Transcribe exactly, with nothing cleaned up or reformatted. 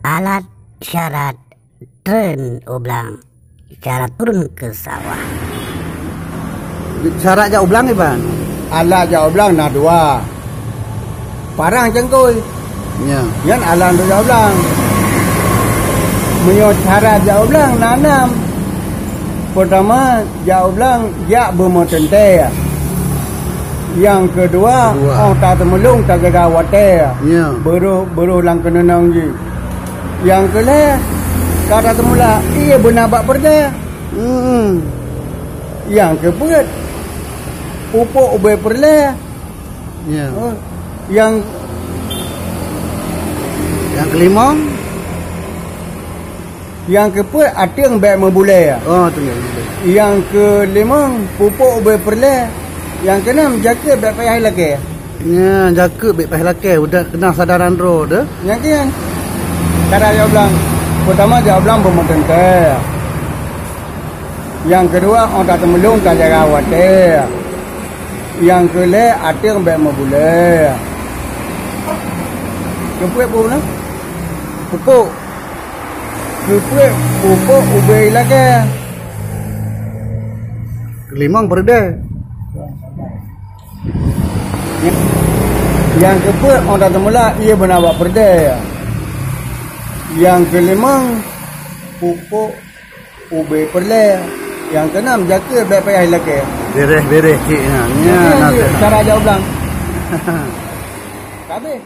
Alat syarat treun u blang, cara turun ke sawah. Syarat jak u blang, Iban? Alat jak u blang na dua. Parang cangkôi. Ya. Nyan alat untuk jak u blang. Meunyoe syarat jak u blang na nam. Pertama, jak u blang, jak beumeuteuntèe. Nyang keudua, Kedua. 'oh tateumulông tajaga watèe. Ya. Beurôh, beurôh lam keuneunong jih. Nyang keulhèe, ka tateumula ié beuna bak peureudèe. Hmm. Nyang keupeuet, pupuk ubé peureulèe. Ya. Oh, nyang Nyang keulimong? Nyang keupeuet ateueng bèk meubulèe. Oh, ateueng bèk meubulèe. Nyang keulimong, pupuk ubé peureulèe. Nyang keunam, jakeuet bèk payah lakèe. Nya, jakeuet bèk payah lakèe, udah keunong sadaran droe deh. Nyang keu nyan, cara jak u blang. Pertama, jak u blang beumeuteuntèe. Nyang keudua, 'oh tateumulông tajaga watèe. Nyang keulhèe, ateueng bèk meubulèe. Keupeuet peue na? Pupuk. Keupeuet pupuk ubé ilakèe. Keulimong peureudèe. Nyang keupeuet 'oh tateumula ié beuna bak peureudèe. Nyang keulimong pupuk ubé peureulèe. Nyang keunam jakeuet bèk payah ilakèe. Beureh-beureh cit nyan. Nya, Nya, na nya, teuh. Cara jak u blang. Ka habéh.